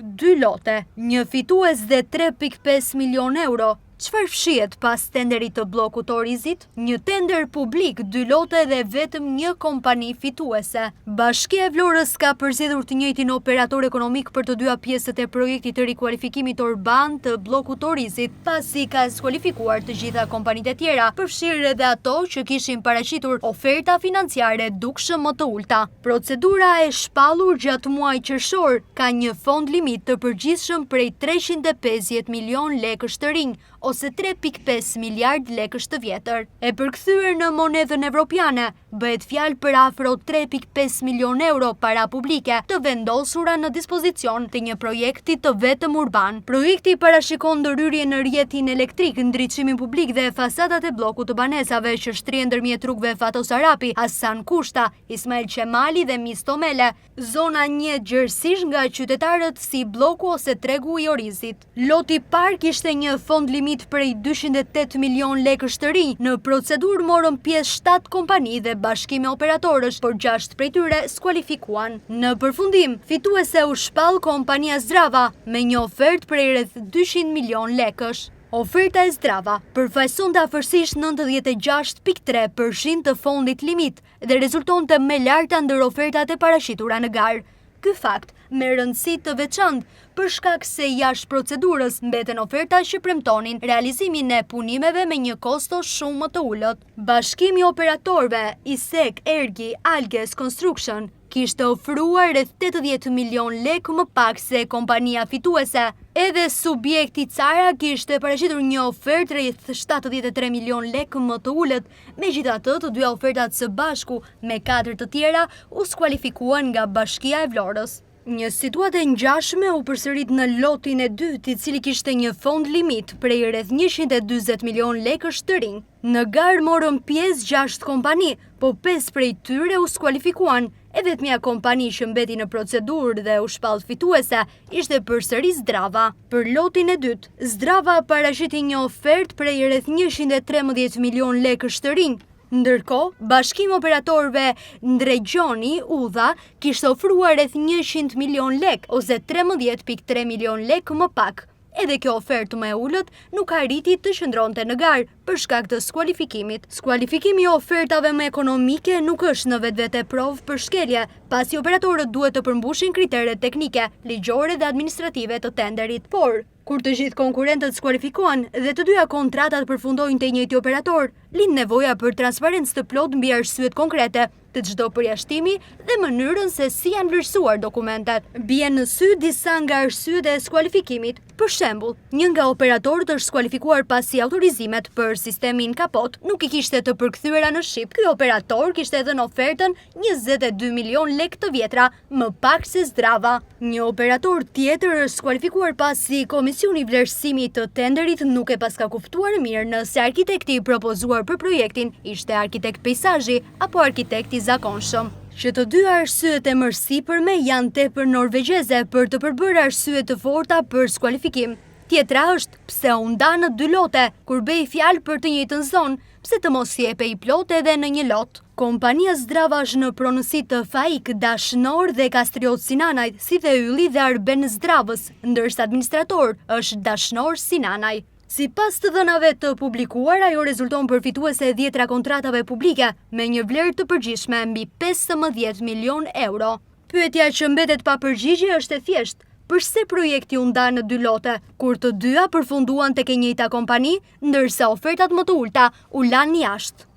Dy lote, një fitues dhe 3.5 milionë euro. Çfarë fshihet pas tenderit të bllokut të Orizit? Një tender publik, dy lote dhe vetëm një kompani fituese. Bashkia e Vlorës ka përzgjedhur të njëjtin operator ekonomik për të dyja pjesët e projektit të rikualifikimit urban të bllokut të Orizit, pasi ka skualifikuar të gjitha kompanitë e tjera, përfshirë edhe ato që kishin paraqitur oferta financiare dukshëm më të ulëta. Procedura e shpallur gjatë muajit qershor ka një fond limit të përgjithshëm prej 350 milionë lekësh të rinj ose 3.5 miliardë lekësh të vjetër. E përkthyer në monedhën evropiane, bëhet fjalë për afro 3.5 milionë euro para publike të vendosura në dispozicion të një projekti të vetëm urban. Projekti parashikon ndërhyrje në rrjetin elektrik, ndriçimin publik dhe fasadat e bllokut të banesave që shtrihen ndërmjet rrugëve Fatos Arapi, Hasan Kushta, Ismail Qemali dhe Misto Mele. Zona njihet gjerësisht nga qytetarët si blloku ose tregu i Orizit. Loti i parë kishte një fond limit prej 208 milionë lekësh të rinj. Në procedurë morën pjesë 7 kompani dhe bashkime operatorësh, por 6 prej tyre skualifikuan. Në përfundim, fituese u shpall kompania Zdrava me një ofertë prej rreth 200 milionë lekësh. Oferta e Zdrava përfaqësonte afërsisht 96.3 për qind të fondit limit dhe rezultonte më e larta ndër ofertat e paraqitura në garë. Ky fakt me rëndësi të veçantë për shkak se jashtë procedurës mbeten oferta që premtonin realizimin e punimeve me një kosto shumë më të ulët. Bashkimi i operatorëve, ISEK, Ergi, Alges Construction, kishte ofruar rreth 80 milionë lekë më pak se kompania fituese. Edhe subjekti Cara kishte paraqitur një ofertë rreth 73 milionë lekë më të ulët. Megjithatë, të dyja ofertat së bashku me katër të tjera u skualifikuan nga Bashkia e Vlorës. Një situatë e ngjashme u përsërit në lotin e dytë, i cili kishte një fond limit prej rreth 140 milionë lekësh të rinj. Në garë morën pjesë 6 kompani, po 5 prej tyre u skualifikuan. E vetmja kompani që mbeti në procedurë dhe u shpall fituese ishte përsëri Zdrava. Për lotin e dytë, Zdrava paraqiti një ofertë prej rreth 113 milionë lekësh të rinj. Ndërkohë, Bashkimi i Operatorëve Ndregjoni Udha kishte ofruar rreth 100 milionë lekë ose 13.3 milionë lekë më pak. Edhe kjo ofertë më e ulët nuk arriti të qëndronte në garë për shkak të skualifikimit. Skualifikimi i ofertave më ekonomike nuk është në vetvete provë për shkelje, pasi operatorët duhet të përmbushin kriteret teknike, ligjore dhe administrative të tenderit. Por, kur të gjithë konkurrentët skualifikohen dhe të dyja kontratat përfundojnë te i njëjti operator, lind nevoja për transparencë të plotë mbi arsyet konkrete të çdo përjashtimi dhe mënyrën se si janë vlerësuar dokumentet. Bien në sy disa nga arsyet e skualifikimit. Për shembull, një nga operatorët është skualifikuar pasi autorizimet për sistemin kapot nuk i kishte të përkthyera në shqip. Ky operator kishte dhënë ofertën 22 milionë lekë të vjetra, më pak se Zdrava. Një operator tjetër është skualifikuar pasi Komisioni i Vlerësimit të Tenderit nuk e paska kuptuar mirë nëse arkitekti i propozuar për projektin ishte arkitekt peisazhi apo arkitekt i zakonshëm. Që të dy arsyet e mësipërme janë tepër norvegjeze për të përbërë arsye të forta për skualifikim. Tjetra është pse u nda në dy lote, kur bëhej fjalë për të njëjtën zonë, pse të mos jepej i plotë edhe në një lot. Kompania Zdrava është në pronësi të Faik, Dashnor dhe Kastriot Sinanajt, si dhe Ylli dhe Arben Zdravës, ndërsa administrator është Dashnor Sinanaj. Sipas të dhënave të publikuara, ajo rezulton përfituese e dhjetra kontratave publike me një vlerë të përgjithshme mbi 15 milionë euro. Pyetja që mbetet pa përgjigje është e thjeshtë. Përse projekti u nda në dy lote, kur të dyja përfunduan tek e njëjta kompani, ndërsa ofertat më të ulëta u lanë jashtë?